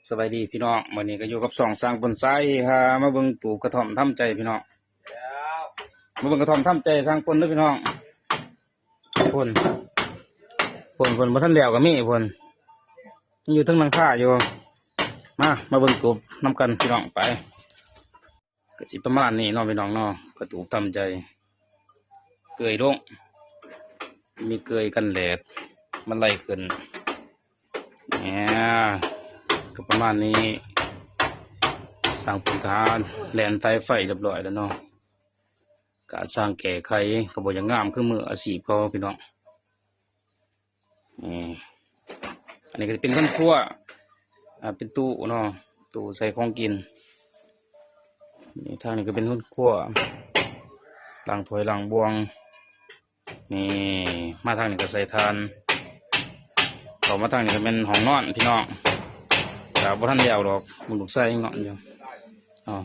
ສະບາຍດີພີ່ນ້ອງ ມື້ນີ້ກໍຢູ່ກັບຊ່ອງຊ່າງປົນຊາຍ ພາມາເບິ່ງຕູບກະທ່ອມທຳໃຈພີ່ນ້ອງ ມາເບິ່ງກະທ່ອມທຳໃຈຊ່າງປົນເດີພີ່ນ້ອງ ພຸ້ນ ພຸ້ນ ພຸ້ນ ບໍ່ທັນແລ້ວກໍມີພຸ້ນ ຍັງຢູ່ເທິງຫຼັງຄາຢູ່ ມາ ມາເບິ່ງຕູບນຳກັນພີ່ນ້ອງ ໄປ ກໍຊິປະມານນີ້ເນາະພີ່ນ້ອງເນາະ ກະຕູບທຳໃຈ ເກີຍລົງ ມີເກີຍກັນແດດ ມັນໄຫຼຂຶ້ນ ແໜ່ ກໍປະມານນີ້ ຊ່າງປຸນທະຫານແລ່ນສາຍໄຟຮຽບຮ້ອຍແລ້ວເນາະ ກະຊ່າງແກ້ໄຂ ກໍບໍ່ຢາກງາມຄືມືອາຊີບເຂົາພີ່ນ້ອງ ນີ້ ອັນນີ້ກໍຈະເປັນເຮືອນຄົວ ອ່າ ເປັນຕູ້ເນາະ ຕູ້ໃສ່ຂອງກິນ ນີ້ ທາງນີ້ກໍເປັນເຮືອນຄົວ ລ້າງຖ້ວຍລ້າງບ່ວງ ນີ້ ມາທາງນີ້ກໍໃສ່ຖ່ານ ເຂົ້າມາທາງນີ້ກໍແມ່ນຫ້ອງນອນພີ່ນ້ອງ ກໍບໍ່ທັນແລ້ວດອກ ເບິ່ງລູກຊາຍຍັງນອນຢູ່ ເອົາ